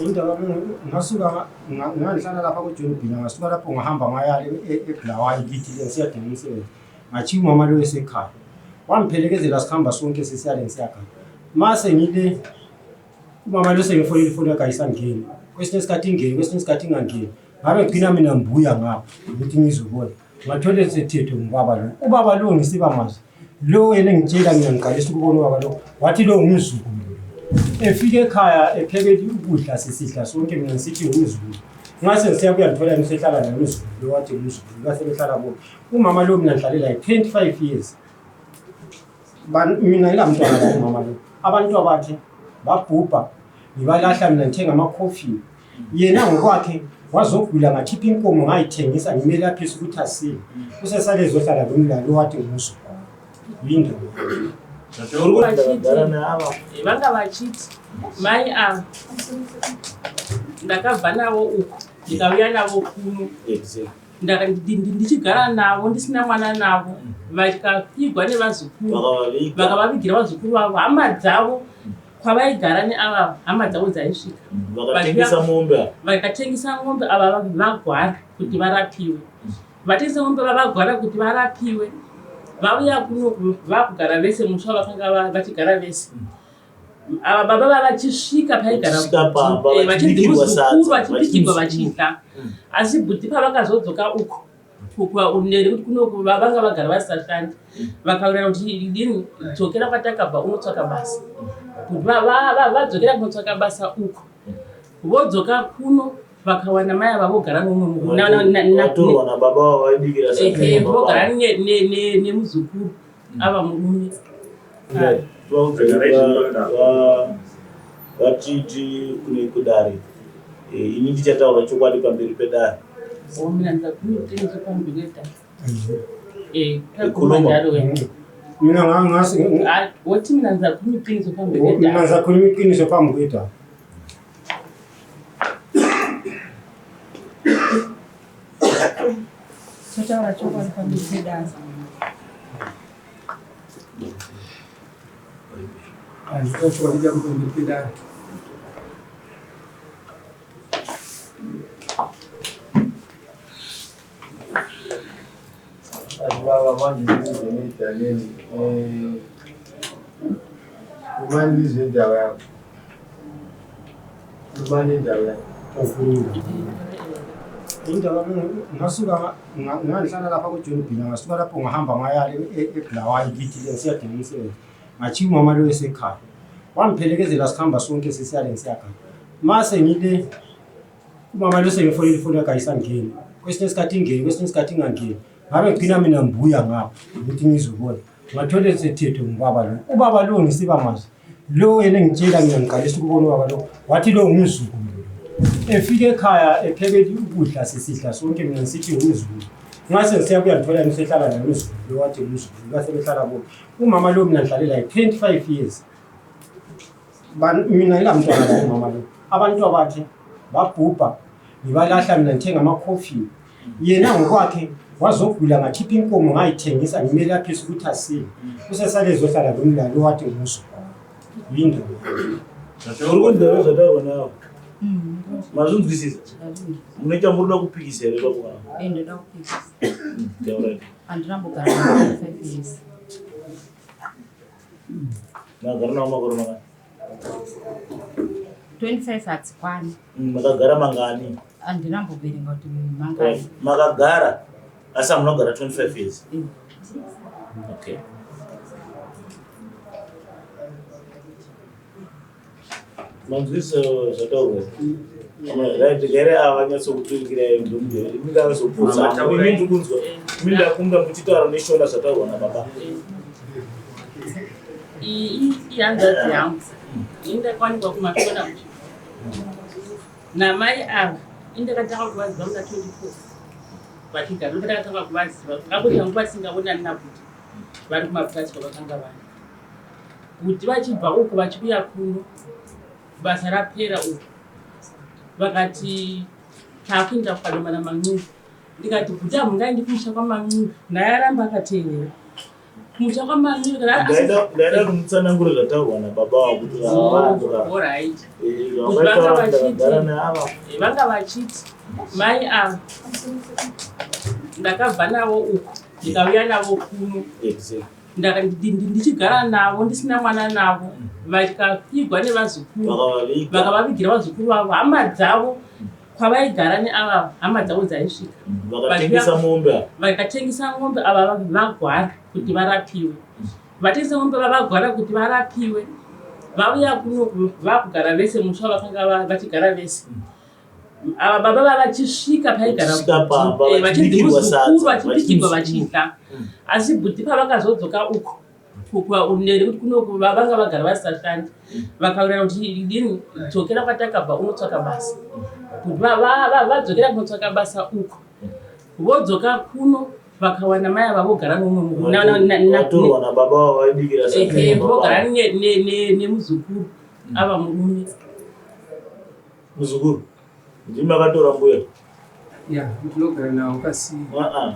Indaba ngasuka ngangihlala lapha kuJohn Bhila, ngasuka lapho ngahamba ngaya eBulawayo kithi ngisiyadinga umsebenzi. Ngatshiya umama lo esekhaya. Wangiphelekezela sihamba sonke sisiyale ngisiyagana. Mase ngile umama lo sengifonela ifoni yakhe ayisangeni. Kwesinye isikhathi ingene, kwesinye isikhathi ingangeni. Ngabe ngigcina mina ngibuya ngapha ukuthi ngizobona. Ngathole sethethwe ngubaba lo. Ubaba lo ngisiba mazi. Lo yena engitshela mina ngiqalisa ukubona ubaba lo. Wathi lo ngumzukulu. Efika ekhaya ephekele ukudla sisidla sonke mina ngisithi ngumzukulu. Ngase ngisiyabuya ngithola ngisehlala naye umzukulu lo wathi ngumzukulu base behlala bonke. Umama lo mina ngihlale laye 25 years. Mina ngila mntwana la umama lo. Abantu bakhe babhubha ngibalahla mina ngithenga amakhofi. Yena ngokwakhe wazogula ngakhipha inkomo ngayithengisa ngimelaphisa ukuthi asile. Usesale ezohlala lomlalo wathi ngumzukulu. Yindaba. Vanga vachiti mai ava ndakabva navo uku ndikauya navo kuno ndichigara navo ndisina mwana navo vakapigwa nevazukuru vakavavigira vazukuru vavo hama dzavo kwavaigara neava hama dzavo dzaisvika vakatengesa mombe ava vagwara kuti varapiwe vatengesa mombe vavagwara kuti varapiwe vauya kuno vakugara vese musha vakanga vachigara vese ava baba vavachisvika paigara eh, vachinzi muzukuru vachibikirwa vachidya mm. asi bhuti pavakazodzoka uko nekuti kunoku vanga vagara vasisashandi mm. vakaurira kuti dini dzokera kwatakabva unotsvaka basa kuti vadzokera kunotsvaka basa uko vodzoka kuno vakawana mai ava vogara nomumwevogara nemuzukuru ava murume. Vatiti kune kudare eh, ini ndichataura chokwadi pamberi pedare. Eh, Mina ngizakhuluma iqiniso phambi kwedare. Totaura chokwadi pamberi pedare. Handitochokwadi changu pamberi pedare. Baba manje ndizenoita neni eh, kumani ndizwe ndaba yakho kumani indaba yakho Indaba ngasuka ngangihlala lapha kuJohn Bhila ngasuka lapho ngahamba ngaya eBulawayo kithi ngisiyadinga umsebenzi ngatshiya umama lo esekhaya wangiphelekezela sihamba sonke sisiyale ngisiyagana mase ngile Umama lo sengifonela ifoni yakhe ayisangeni. Kwesinye isikhathi ingene, kwesinye isikhathi ingangeni. Ngabe ngigcina mina ngibuya ngapha ukuthi ngizobona. Ngathole sethethwe ngubaba lo. Ubaba lo ngisiba mazi. Lo yena engitshela mina ngiqalisa ukubona ubaba lo. Wathi lo ngumzukulu. Efika ekhaya ephekele ukudla sisidla sonke mina ngisithi ngumzukulu. Ngase ngisiyabuya ngithola ngisehlala naye umzukulu lo wathi ngumzukulu base behlala bonke. Umama lo mina ngihlale laye 25 years. Mina ngila mntwana la umama lo. Abantu abakhe babhubha ngibalahla mina ngithenga amakhofi. Yena ngokwakhe wazogula ngakhipha inkomo ngayithengisa ngimelaphisa ukuthi asile. Usesale ezohlala lomlalo wathi ngumzukulu. Yindaba. Uri kunzwa zvataurwa nawo? Mazvinzwisisa? Mune chamuri kuda kupikisa here ipapo kana? Eh, ndoda kupikisa. Taurai. Handina mbogara navo 5 years. Makagara nawo makore mangani? 25 hadzikwani. Mm, makagara mangani? Handina mboverenga kuti mangani. Makagara asi hamuna kugara 25 years. Mm. Okay. Manzwisa zvataurwa. Right, here ava nyatsokuturikira ndingazoputsa. Imi ndikunzwa. Imi ndakunga muchitaura neshona zvataurwa nababa. Iyi ihanzvadzi yangu. Ini ndakawanikwa kumashona kuti namai ava ini ndakatanga kuvaziva muna 24 vachigara ndakatanga kuvaziva vakuita nguva tisingaonani nakuti vari kumapurazi kwavakanga vari. Bhudhi vachibva uku vachiuya kuno basa rapera uku vakati takuenda kuKadoma naMancube ndikati bhudhi hamungaendi kumusha kwaMancube naye aramba akateerera. Kumusha kwaMamire kana Ndaida kumutsanangura zvataurwa nababa wavo kuti vava Alright. Zvavakaita ndakagara neava. Vanga vachiti mai ava ndakabva navo uku ndikauya navo kuno. Ndichigara navo ndisina mwana navo, vakapfigwa nevazukuru. Vakavaviga. Vakavavigira vazukuru vavo, hama dzavo kwavaigara neava hama dzavo dzaisvika. Vakatengesa mombe ava. Vakatengesa mombe ava vagwara kuti varapiwe. Vatengesa mombe vavagwara kuti varapiwe, vauya kuno vakugara vese musha vakanga vachigara vese. Ava baba vavachisvika paigara Vachisvika pamba, vachinzi vachibikirwa muzukuru, sadza, vachibikirwa vachinzi vachidya. Asi bhudhi pavakazodzoka uko nekuti kunoku vanga vagara vasisashandi, vakawirirana kuti idini, dzokera kwatakabva unotsvaka basa. Kuti vadzokera kunotsvaka basa uko, vodzoka kuno vakawana mai ava vogara nomumwe Vatorwa nababa vavo vaibikira sadza Ehe, nababa vogara vavo. nemuzukuru ava murume. Muzukuru, ndimi makatora mbuya? Ya, ndinogara nawo kasi. Aa,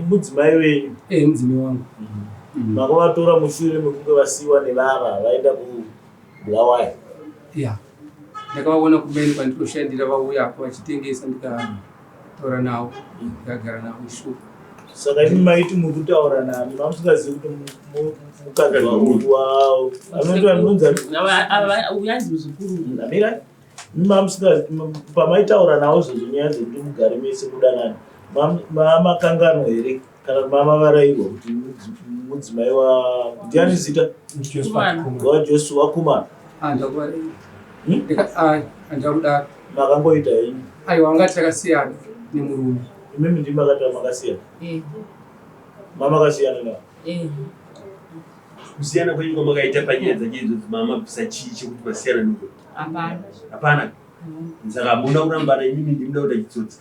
mudzimai wenyu? Eh, mudzimai wangu. Makavatora mushure mekunge vasiyiwa nevava vaenda kuBulawayo? Ya, ndakavaona kumeni kwanditoshandira vauya apo vachitengesa, ndikataura navo, ndikagara navo shuwa. Saka imi maiti muri kutaura nani, mamusingazivi kuti mukadzi wavo anoitwa anonzi ani? Uyanzi muzukuru. Amira, pamaitaura navo zvezvo nyaya dzekuti mugare mese mudanani, makanganwa here kana kuti mamavarairwa kuti mudzimai wa ndiani zita? WaJoshua Kumalo. Handakuvarairwa. Handakudaro. Makangoita henyu? Aiwa, vanga takasiyana nemurume. Imimi ndimi makati makasiyana? Eh. Mamakasiyana navo? Eh. Kusiyana kwenyu kwamakaita panyaya dzacho idzodzo, mamabvisa chii chekuti masiyana nuko? Hapana. Hapana. Saka hamuna kurambana, imimi ndimuda kuita chitsotsi.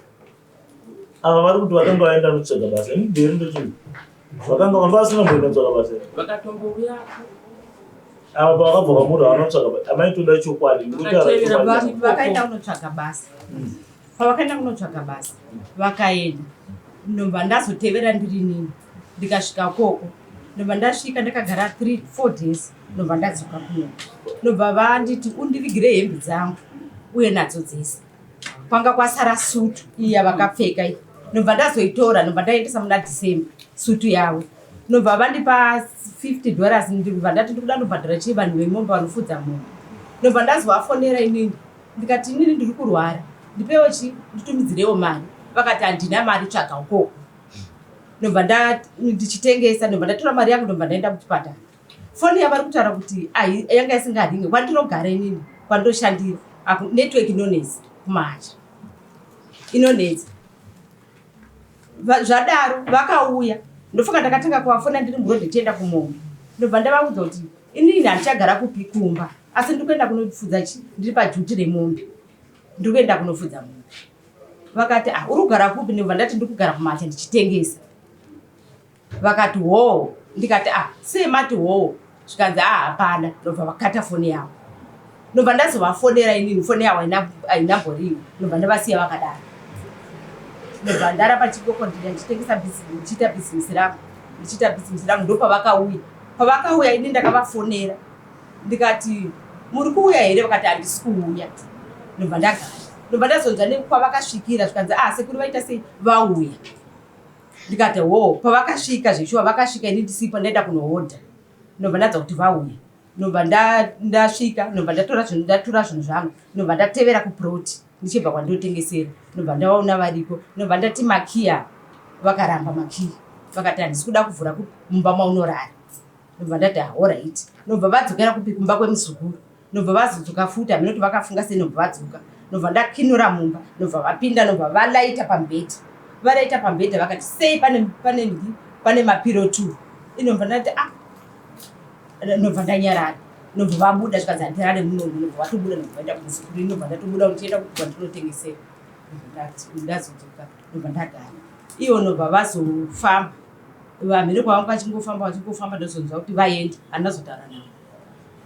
Ava vari kuti vakanga vaenda kutsvaga basa. Ini ndiri ndochii? Vakanga vanga vasina kumboenda kutsvaga basa here? Vakatombouyapo. Ava pavakabva kwamuri havana kutsvaga basa. Amaitoda chokwadi. Ndikutaura Vakatevera chokwadi. Vakaenda kunotsvaga basa. Pavakaenda kunotsvaga basa, vakaenda. Ndobva ndazotevera ndiri nini. Ndikasvika koko. Ndobva ndasvika ndakagara 3 4 days. Ndobva ndadzoka kuno. Ndobva vanditi undivigire hembe dzangu uye nadzo dzese. Kwanga kwasara sutu iya vakapfeka iyi. Ndobva ndazoitora, ndobva ndaendesa muna December sutu yavo. Ndobva vandipa $50, ndobva ndati ndikuda ndobhadhara chii vanhu vemombe vanofudza mombe. Ndobva ndazovafonera inini. Ndikati inini ndiri kurwara, ndipewo chi, nditumidzirewo mari. Vakati handina mari, tsvaga ukoko. Ndobva ndichitengesa, ndobva ndatora mari yangu, ndobva ndaenda kuchipatara. Foni yavari kutaura kuti yanga isingaringe kwandinogara inini, kwandoshandira, network inonetsa kumahacha. Inonetsa. Zvadaro vakauya, ndofunga ndakatanga kuvafona ndiri muroad ndichienda kumombe. Ndobva ndavaudza kuti inini handichagara kupi kumba, asi ndiri kuenda kunofudza chi, ndiri pajuti remombe. Ndiri kuenda kunofudza mombe. Vakati uri kugara kupi? Ndobva ndati ndiri kugara kumacha ndichitengesa. Vakati hoo. Ndikati sei mati hoo? Zvikanzi hapana. Ndobva vakata foni yavo. Ndobva ndazovafonera inini, foni yavo haina mboringa. Ndobva ndavasiya vakadaro. Ndobva ndaramba ndichingokondinua ndichitengesa ndichiita bhizinesi rangu. Ndichiita bhizinesi rangu ndopavakauya. Pavakauya ini ndakavafonera. Ndikati muri kuuya here? Vakati handisi kuuya. Ndobva ndagara. Ndobva ndazonzwa nekwavakasvikira zvikanzi sekuru vaita sei? Vauya. Ndikati hoo. Pavakasvika zveshuwa vakasvika ini ndisipo, ndaenda kunohodha. Ndobva ndadza kuti vauya. Ndobva ndasvika, ndobva ndatora zvinhu zvangu. Ndobva ndatevera kuplot ndichibva kwandinotengesera. Ndobva ndavaona variko. Ndobva ndati makiya, vakaramba makiya. Vakati handisi kuda kuvhura mumba maunorara. Ndobva ndati alright. Ndobva vadzokera kupi kumba kwemuzukuru. Ndobva vazodzoka futi, hameno kuti vakafunga sei, ndobva vadzoka. Ndobva ndakinura mumba, ndobva vapinda, ndobva valaita pamubhedha. Valaita pamubhedha vakati sei pane mapiro 2. Inobva ndati ndobva ndanyarara. Ndobva vabuda zvikanzi handirare munomu, ndobva vatobuda, ndobva vaenda kumuzukuru. Ndobva ndatobuda ndichienda kwandinotengesera. Ndazodzoka, ndobva ndagara. Ivo ndobva vazofamba. Vamhiri kwavanga vachingofamba, vachingofamba, ndozonzwa kuti vaenda, handina navo.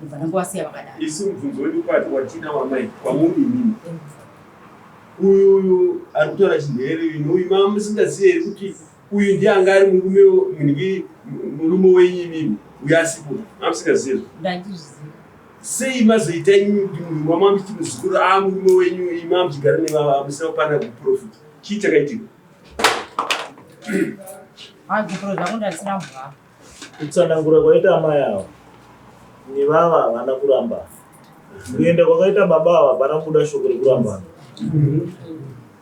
Ndobva ndangowasiya vakadaro. Isu mubvunzo wedu kwati watina wamai kwamuri imimi. Uyu ari kutaura chindevere uyu nouyu mama musingazivi here kuti Uyu ndiye anga ari murume munhingi murume wenyu imimi uyu asipo mamusingazivi. Ndandizviziva. Sei mazoita imi kuti munhu wamamuchiti muzukuru a murume wenyu imi mamuchigara nevava musina kupana gupuro futi. Chii chakaitika? Hayi gupuro zvangu ndandisina mvura. Kutsanangura kwaita amai ava nevava havana kurambana. Kuenda kwakaita baba ava hapana kubuda shoko rekurambana.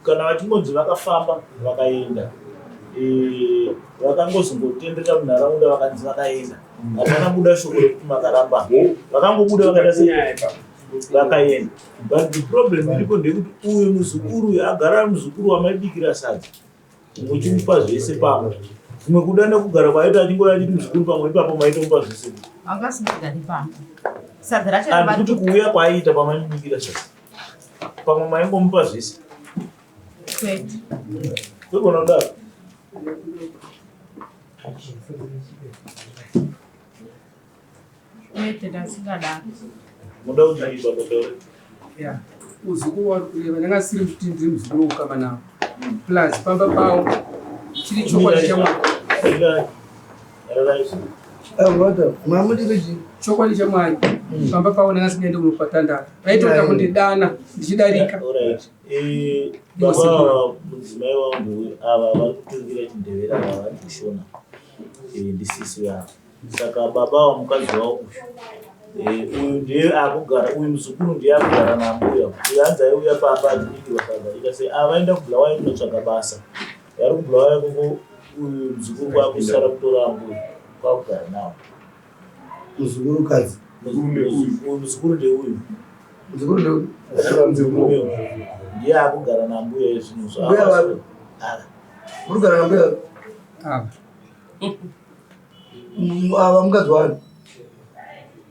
Kana vachingonzi vakafamba vakaenda eh, vakangozongotenderera munharaunda vakanzi vakaenda hapana buda shoko rekuti makarambana. Vakangobuda vakaita se vakaenda. But the problem iripo ndeyekuti uyu muzukuru uyu agara ari muzukuru wamaibikira sadza muchimupa zvese pamwe kumwe kuda nekugara kwaita achingouya achiti muzukuru pamwe ipapo maitomupa zvese Anga asingagari pamwe. Sadza racho handi kuti kuuya kwaaiita pamaimubikira sadza pamwe maingomupa zvese kwete. kwegona kudaro Kwete ndasingadaro. Muda kuti baba taure. Yeah. Muzukuru wari kureva ndanga siri kuti ndiri muzukuru wokukama navo. Plus pamba pawo chiri chokwadi chamwari. Chokwadi chamwari pamba pawo ndanga singaende kunopatandara. Vaitoda kundidana ndichidarika. Eh, baba mudzimai wangu ava vari kutungira chindevera ava vari kushona eh, ndisisi yavo. Saka baba wa mukadzi wavo uyu eh, uyu ndiye akugara uyu muzukuru ndiye akugara nambuya uyu hanzi aiuya pamba achibikirwa sadza ita sei avaenda ah, kubulawayo kunotsvaga basa vari kubulawayo koko uyu muzukuru kwakusara kutora ambuya kwakugara nawo muzukuru kadzi uyu muzukuru ndeuyu muzukuru ndeuyu ndiye akugara nambuya izvinhu zvaambuya vapi muri kugara nambuya ava Ava mukadzi wani?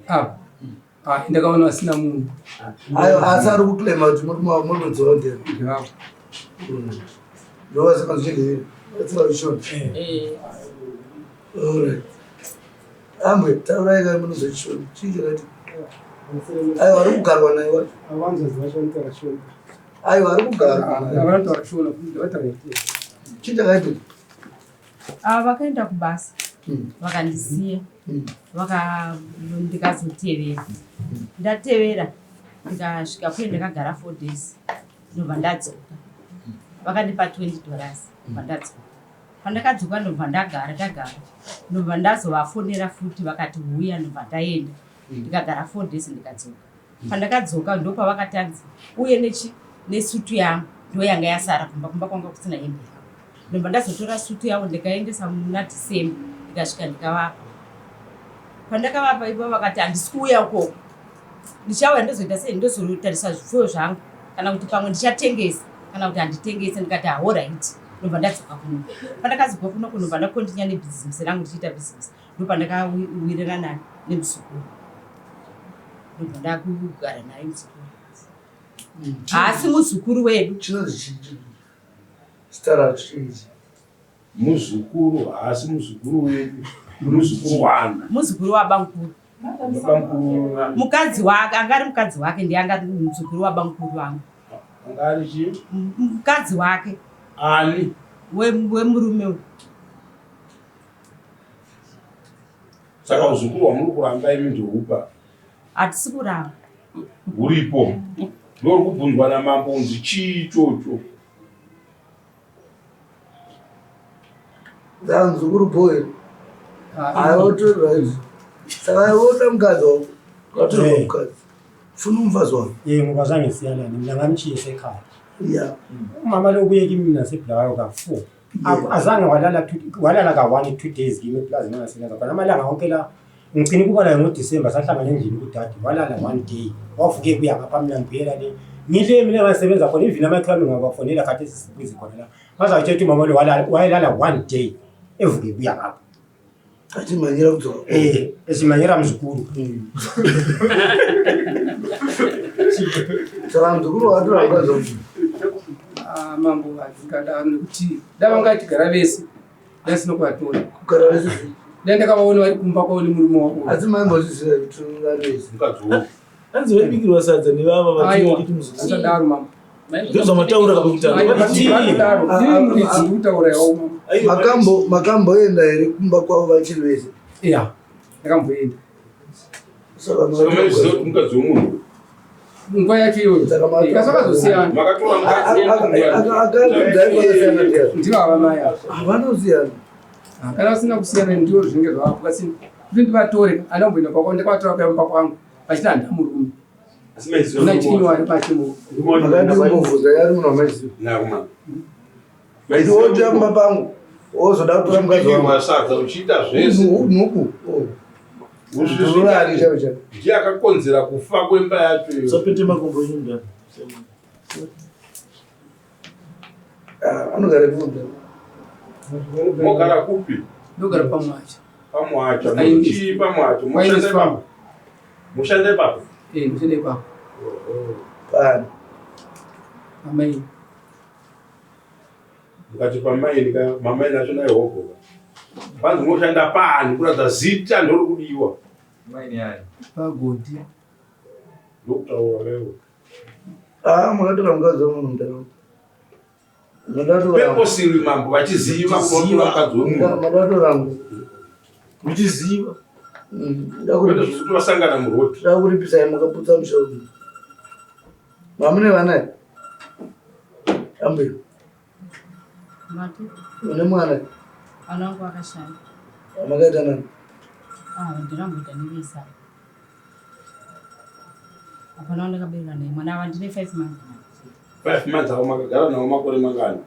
Ava. Ah, ndakaona vasina munhu. Ayo asi ari kuclaima kuti muri muri mudzondera. Ndivavo. Ndova sekanzvindiri. That's how you should. Eh. Alright. Ambwe taurai kai munozochishona. Chii chakati? Ayo ari kugarwa naye wacho. Avanzodzi vacho vanotaura shona. Ayo ari kugarwa. Vanotaura shona, vataura. Chii chakaitika? Ava vakaenda kubasa vakandisiya vaka ndikazotevera ndatevera ndikasvika kuye ndakagara four days ndobva ndadzoka vakandipa 20 dollars ndobva ndadzoka pandakadzoka ndobva ndagara ndagara ndobva ndazovafonera futi vakati huya ndobva ndaenda ndikagara four days ndikadzoka Pandakadzoka ndopavakatanzi uye nechi nesutu yangu ndoyanga yasara kumba kumba kwanga kusina hembe yangu ndobva ndazotora sutu yavo ndikaendesa muna December ndikasvika ndikavapa pandakavapa ivo vakati handisi kuuya ukoko ndichauya ndozoita sei ndozotarisa zvipfuyo zvangu kana kuti pamwe ndichatengesa kana kuti handitengese ndikati ahoraiti ndobva ndadzoka kuno pandakazobva kuno kunobva ndakontinya nebhizimusi rangu ndichiita bhizimusi ndopandakawirirana nemuzukuru ndobva ndakugara naye muzukuru haasi muzukuru wedu chinonzi chii zita racho chinzi muzukuru haasi muzukuru wedu muzukuru wana muzukuru wabamukuru mukadzi wake anga ari mukadzi wake ndiye anga ari muzukuru wabamukuru vangu anga ari chii mukadzi wake ani wemurume uyu Saka uzukuru hwamuri kuramba imi ndohupa? Hatisi kuramba. Huripo. Ndori kubvunzwa namambo unzi chii ichocho? Saka muzukuru boy. Ayotorwa izvi. Saka iwe mukadzi wako. Watorwa mukadzi. Funa umfazi wakho. Eh ngoba zange siyalane mina ngamshiya esekhaya. Yeah. Umama lo ubuye kimi mina seBulawayo ka-4. Azange walala walala ka-one 2 days kimi eplazini engasebenza khona amalanga wonke la ngigcina ukuba naye ngoDisemba sahlangana endlini kudade walala one day wavuke ebuya ngapha mina ngibuyela le ngile mina engasebenza khona even amakhiwane ngabafonela khathesi sibuze khona la bazawutshela ukuthi umama lo wayelala one day evuke ebuya ngapha Achimhanyira kudzoka. Eh, echimhanyira muzukuru. Saka muzukuru watora mukadzi wako. Ah, mambo handingadaro nekuti dai vanga vachigara vese dai sina kuvatora. Kugara vese. Dai ndakavaona vari kumba kwavo nemurume wavo. Asi maimbozviziva kuti vari vese. Mukadzi wako. Hanzi vaibikirwa sadza nevava Aiwa, vachiti muzukuru. asadaro mambo. Ndozvamataura kapekutanga. Makambo makamboenda here kumba kwavo vachiri vese? Yeah, ndakamboenda. Saka Saka maiziva kuti mukadzi wemunhu Nguva yacho iyoyo. Ikasakazosiyana. Makatora mukadzi Ndivo ava mai ava. Vanosiyana. Kana vasina kusiyana ndivo zvinenge zvavapo kasi kuti ndivatore andamboenda kwako ndakavatora kuya kumba kwangu vachiti handina murume. Asi maiziva Kuna chini wari pachimo. Makati kumbovhunza yari munhu wamaiziva. Naruma. Ndiwotoya kumba pangu wozoda kutora mukadzi wangu. Uchibikirwa sadza uchiita zvese. Nhuku. Ndururani chaivo chaivo. Ndiye akakonzera kufa kwemba yacho iyoyo. Usapete makumbo enyu mudhara. Ah, Anogara kupi? Mogara kupi? Ndogara pamwacha. Pamwacha. Muchii pamwacha. Mushanda ipapo. Mushanda ipapo. Eh, ndoshanda ipapo. Pani. Amai. Mukati pamaini ka mamaini acho naye hogo. Panzi munoshanda pani kuratidza zita ndorikudiwa. Maini yani. Pagodhi. Ndokutaura leo. Ah, makatora mukadzi wemunhu mudharaunda. Madatora. Purposely mambo vachiziva kunotora mukadzi wemunhu. Madatora rangu. Muchiziva. Kwete zvekuti vasangana muroad. Ndakuripisai makaputsa musha uyu. Mamune vana here? Ambuya, Mati, mune mwana here? vana vangu vakashaya. Makaita nani? Ah, ndiramboita nevesa. Hapana wandakabereka naye mwana ava ndine 5 months. 5 months avo makagara navo makore mangani?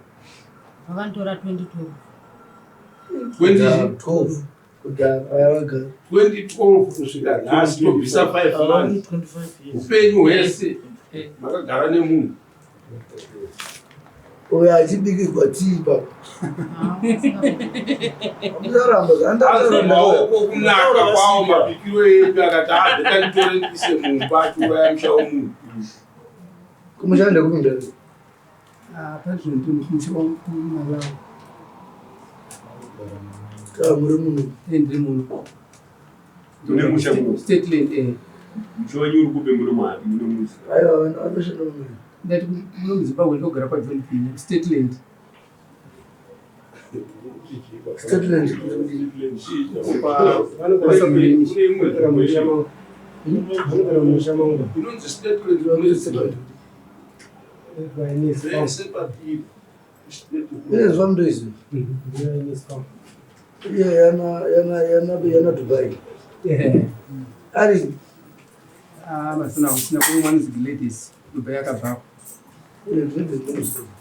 Vakanditora 2012. 20 12. Kudhara vaya vagara. 2012 kusvika nhasi tobvisa 5 months. Upenyu hwese makagara nemunhu. Uyo achibikirwa tii ipapo. Musaramba Azi maoko kunaka kwawo mabikiro edu akati abheta nditore ndise mumba achiuraya musha wemunhu. Kumushanda kupi mudhara? Ah, pazvinhu ndimusha wangu Malawi. Saka muri munhu. Eh, ndiri muno. Mune musha muno? Stateland eh. Musha wenyu uri kupi muno muno muzi? Aiwa vanhu vanoshanda muno. Ndati muno muZimbabwe ndogara kwaJohn Pini, Stateland. Stateland. Inonzi Stateland inonzi Zvese patiri. Ine zuva mundoiziva. Iya yana yana yana yana Dubai. Ari Ah, masina kusina kune mwanzi Gladys Dubai yakabvako.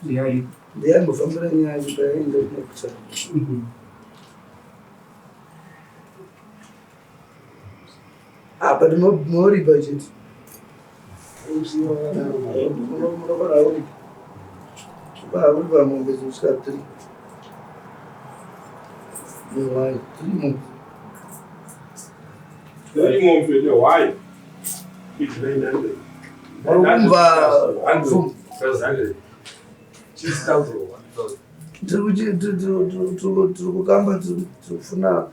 Ndiyari. ndiyambofambira nyaya payainga kunakusa. Apa tinoripa chete. Munofana kuripa. Munofana kuripa mombe dzinosvika 3. Nehwai, 3 mombe. Three mombe nehwai. Uri kumva mfumo. Tiri kuchi- tiri- tiri- tiri- tiri tiri kukamba tiri tiri kufuna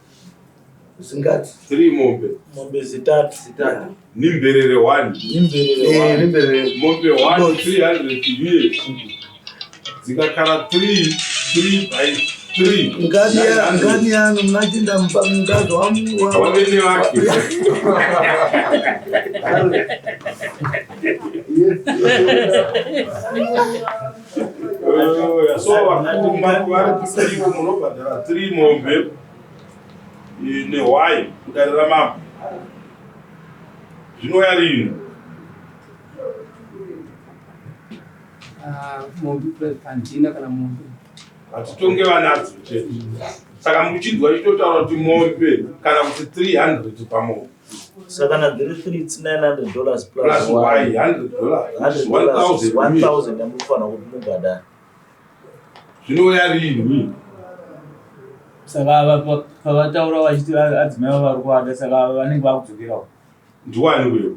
zingati. Three mombe. Mombe zitatu. Nimberere one. Eh, nimberere. Mombe one, 300 years. Dzikakara 3, 3 by 3. Ngani ya- ngani yanu mnachinda mukadzi wamu wa- Wavene vake. Eh, So vakuru vari kusiriwo munobhadhara 3 mombe nehwai kudare ramambo. Zvinouya rini? Ah, mombe plus handina kana mombe. Hatitonge vanadzo chete. Saka muchinzwa chitotaura kuti mombe kana kuti 300 pamombe. Saka na 3 3 it's 900 dollars plus Plus one. y 100 dollars. 100 dollars is 1000 1000 yamunofanira kuti mubhadhare. Zvinouya rini? Saka pavataura vachiti adzimai vavo vari kuvada saka vanenge vakudzokerawo. Ndiwani uyo?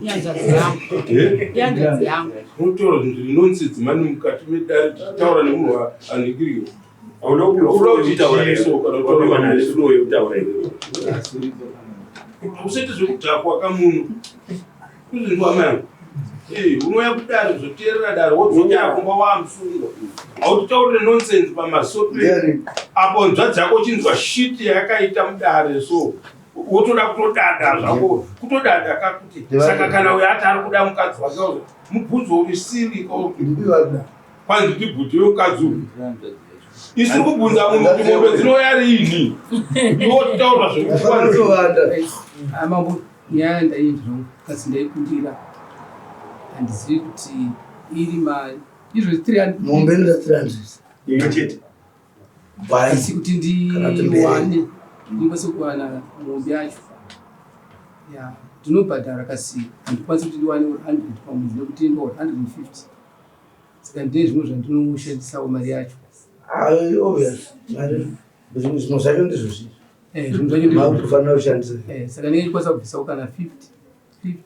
Ihanzvadzi yangu. Eh? Ihanzvadzi yangu. Unotaura zvinhu zviri nonsense mani mukati medare tichitaura nemunhu anhingiriwa. Hauna kupiwa Unoda flow kuti yekutaura chiso here? kana Wapiwa kutaura nani flow yekutaura iwewe? Usaite zvekudhakwa kamunhu. Kuzvinzwa amai angu. Eh, unouya kudare kuzoteerera dare wodzokera kumba waamusungwa hautitaurire nonsense pamaso pe apo nzva dzako uchinzwa shiti yakaita mudare so wotoda kutodada zvako kutodada kakuti saka kana uyo ati ari kuda mukadzi wake mubvunzo uri siri kwanzi ndibvunze mukadzi uyu isu kubvunza munhu kuti mombe dzinouya riini iwo titaura zvekukwanzowanda ah, mambo nyaya ndainzwa kasi ndaikumbira handizivi kuti iri mari izvo 300 mombe inoda 300 imwe chete asi kuti ndiwane ndikwanise kuwana mombe yacho ya ndinobhadhara kasi handikwanisi kuti ndiwane 100 pamwedzi nekuti ndo 150 saka ndine zvimwe zvandinoshandisawo mari yacho obvious mari zvimwe zvacho ndizvo zvizvi eh, zvimwe zvacho ndizvofanira kushandisa eh, saka ndinge ndikwanisa kubvisawo kana 50 50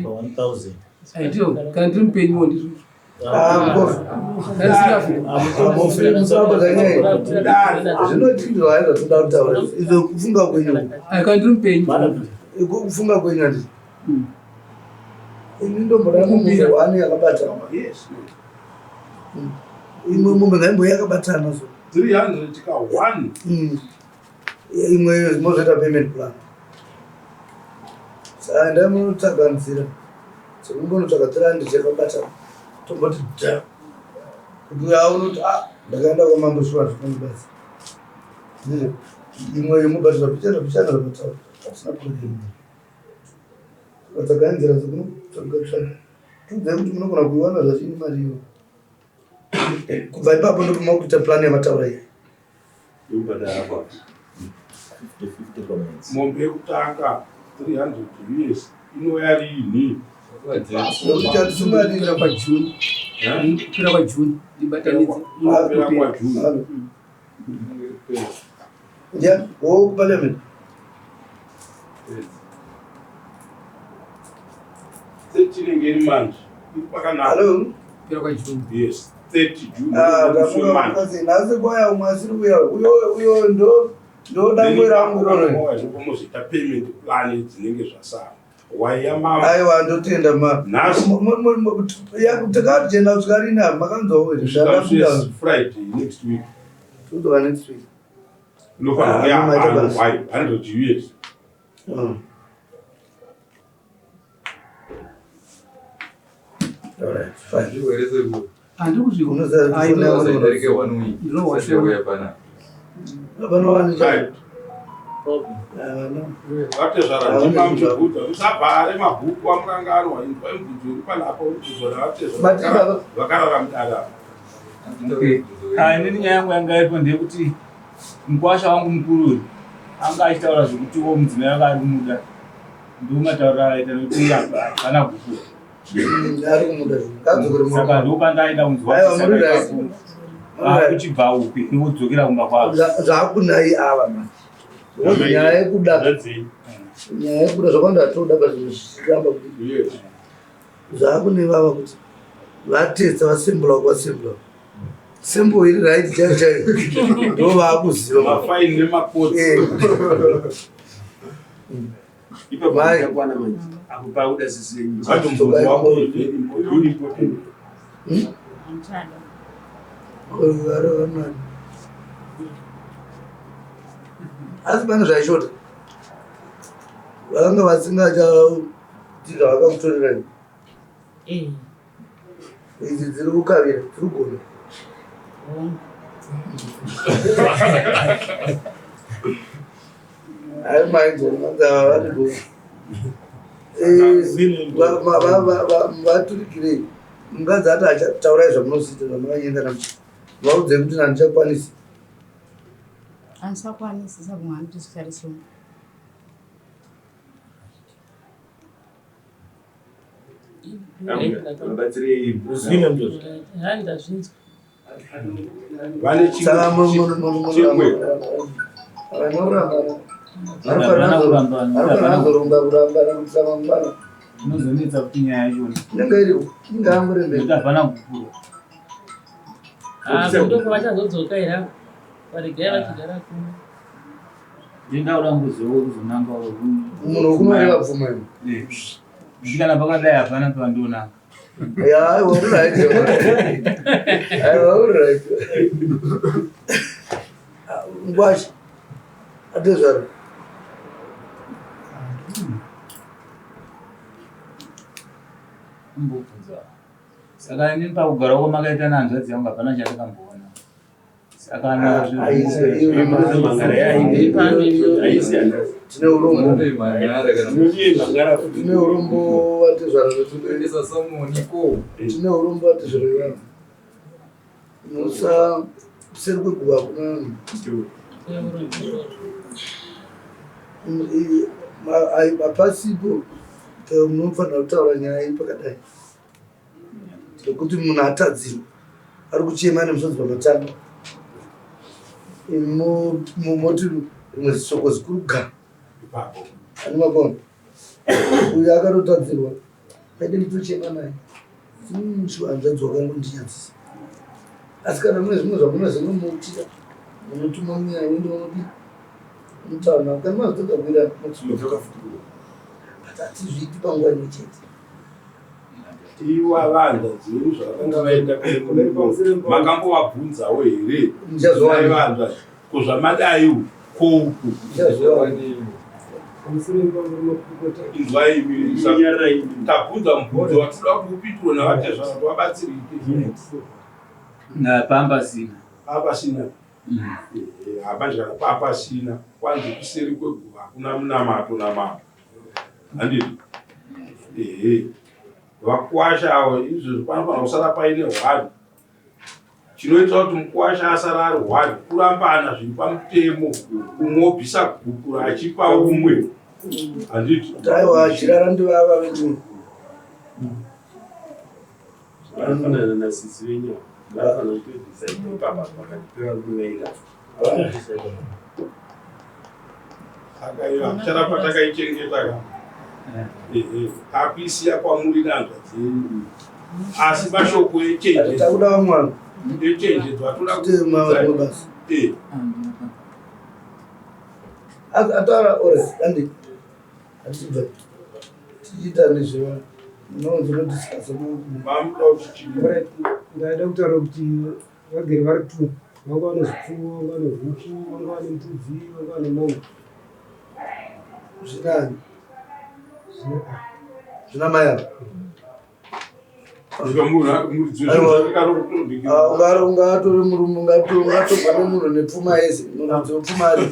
1000 eh, ndizvo kana ndiri mupenyuwo ndizvo zvinotizvo haizvo toda kutaura izvo kufunga kwenyu kana ndiri mupenyu kufunga kwenyu handiti hmm. ini ndomboda mombe one yakabatana hmm. imwe mombe ngaimbo yakabatana so 300 ka 1 hmm. imwe mozoita payment plan saka endai munotsvaga nzira dzekumbonotsvaga 300 yakabatana tomboti dha kuti uyo aunoti a ah, ndakaenda kwamambo shuwa zvikandibatsa imwe yomubhatira pichana pichana zvakataura pasina problem Tsvagai nzira dzekunotsvaga tsvaga. Tiudzai kuti munogona kuiwana zvachini mari iyo. Kubva ipapo ndopoma kuita plan yamataura iyi. Mombe yekutanga 300 us inouya riini? Kupera kwaJune. Kupera kwaJune ndibatanidze. Kupera kwaJune. Yeah, wo parliament. 30 inenge iri manje. Iri pakanaka. Hello. Kupera kwaJune. Yes, 30 June. Ah, Musi weMonday. ndamuka nhasi kwaya umwe asiri kuya. Uyo uyo ndo ndo dangwe rangu rono. Mozoita payment plan dzinenge zvasara. Waiya mama. Aiwa ndotenda ma. Nhasi. Takatenda kusvika rini apa makanzwawo here? Kusvika Friday next week. Todzoka next week. Unofanira Ah, kuya maita basa. 100 US. All right, fine. Handiri kuzviona. Unoziva kuti Ai, foni yangu Usadarike one week. Ndinohwa Usati wauya panapa. Hapana wani cha. Right. Hapana. Vatezvara ndima muchibvunza musabhare mabhuku amuranganwa inzwai mubvunzo uri panapa uri kubvunzwa navatezvara vakarara mudare apa. Okay. Ah, inini nyaya yangu yanga iripo ndeyekuti mukwasha wangu mukuru uyu anga achitaura zvekuti wo mudzimai wake ari kumuda ndomatauriro akaita nekuti hapana guku Ari kumuda. Ngadzokere saka murume. ndopandaida kunzwa Aiwa, kuti muri saka right. ipapo Muri right. akuchibva upi wodzokera kumba kwavo Zvakunai ava manje. Because nyaya yekuda nyaya yekuda zvakawanda toda but zvichiramba kuti Yes. zvakune vava kuti vatesta vasembura kuvasembura sembo iri right chaiyo chaiyo ndo vaakuziva Mafaini nemakotsi. Eh. Ipapo Mai. ndichakwana manje. Apo pakuda sisi yenyu. Vacho mubvunzo wako uri very important. Very important. Handichada. Asi pane zvaishota vakanga vasingachaiti zvavakamutorera Eh, idzi dziri kukavira dziri kugona hongu. Hayi maizonanza vari go vaturikirei mukadzi ati achataurai zvamunosiita zvamakanyengana muchi vaudzei kuti handichakwanisi Handisakwanisi saka mwana ndizvitariswa. Vabatsirei. Uzwile mtoto. Hai, ndazvinzwa. Vane saka chimwe. vanorambana Hapana kurambana, vanofanira hapana kuzoromba kurambana kuitira mangwana inozonetsa kuti nyaya yachona inenge iri inge angorembera nekuti hapana gupuro Ah, kundoko vachazodzoka here ava? Varegai vachigara kuno. ndindakuda kuzowo kuzonanga munhu wekunoreva pfuma iyo kuti kana pakadai hapana pandionanga. Ya, aiwa, uri right. Aiwa, uri right. Ngwasha. Atezvara. Mbobvunza. Saka inini pakugara kwamakaita nehanzvadzi yangu hapana chandakamboona. Saka tine urombo tine urombo vatezvara tine urombo vatezvara vevanhu musa kuseri kweguva hakuna hapasipo munofanira kutaura nyaya iyi pakadai nekuti munhu atadzirwa ari kuchema nemusodzi pamatama moti rimwe zishoko zikuru ga ani makona uyu akatotadzirwa aide nditochema naye hanzvadzi wakangondinyadzisa asi kana mune zvimwe zvamunoziva munomuitira munotuma munyaya wendounodii mutaura navo kana mazotadza kuira but hatizviiti panguva imwe chete Iwa vanhu dzenyu zvavakanga vaenda makambovabvunzawo here? Vanzva ko zvamadai ko uku inzwai imi tabvunza mubvunzo watinoda kuupindurwa navatezvara kuti vabatsirike. Pambasina. Pambasina. Hapana kana papasina kwanzi kuseri kweguva hakuna munamato namato. Handiti? Ehe. Vakuwasha avo izvozvi panofanira kusara paine hwani. Chinoita kuti mukuwasha asara ari hwani kurambana zviri pamutemo umwe obvisa gupuro achipa umwe. Handiti? Aiwa chirara ndivava vedu. Vanofanana nasisi venyu vanofanira kutoibvisa ipapa pakati pevarume vaira. Saka iyo haticharamba takaichengeta ka. Ehe, takuisiya kwamuri nehanzvadzi yenyu. Asi mashoko echenjedzo Takuda vamwana. echenjedzo atoda Tema mabasa. Eh, Ataura ore andi. Hatibva. Tichiita nezvevanhu. Munowanzo nodiscuss. Mamuda kuti chii? Ndaida kutaura kuti vagere vari two vanga vane zvipfuwo vanga vane huku vanga vane mbudzi vanga vane mombe Zvinani? Zvina mai ava. Ungatore murume ungatogwa nemunhu nepfuma yese muridzi wepfuma ari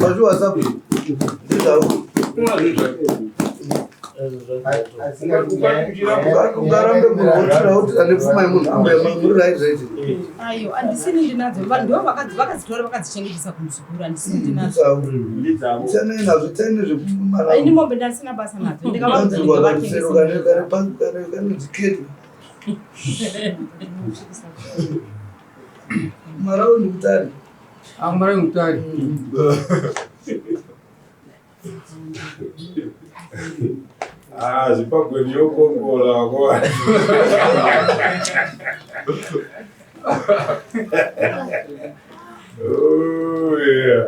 Wazviwasapo ndezvako. Ungarambe munhu wotira wotira nepfuma yemunhu ambuya muri right right. Ayo, handisini ndinadzo. Ndivo vakadzitora vakadzichengetesa kumuzukuru, handisini ndinadzo. Tsanai nazvo tsanai nezvekumara. Ini mombe ndasina basa nadzo. Ndikavaudza Kanzirwa ndikavatengesa. karusero kane kane kanoziketi. Maraundi kutari. Amaraundi kutari. Ah, Zimbabwe ndiyokongola wako. Oh yeah.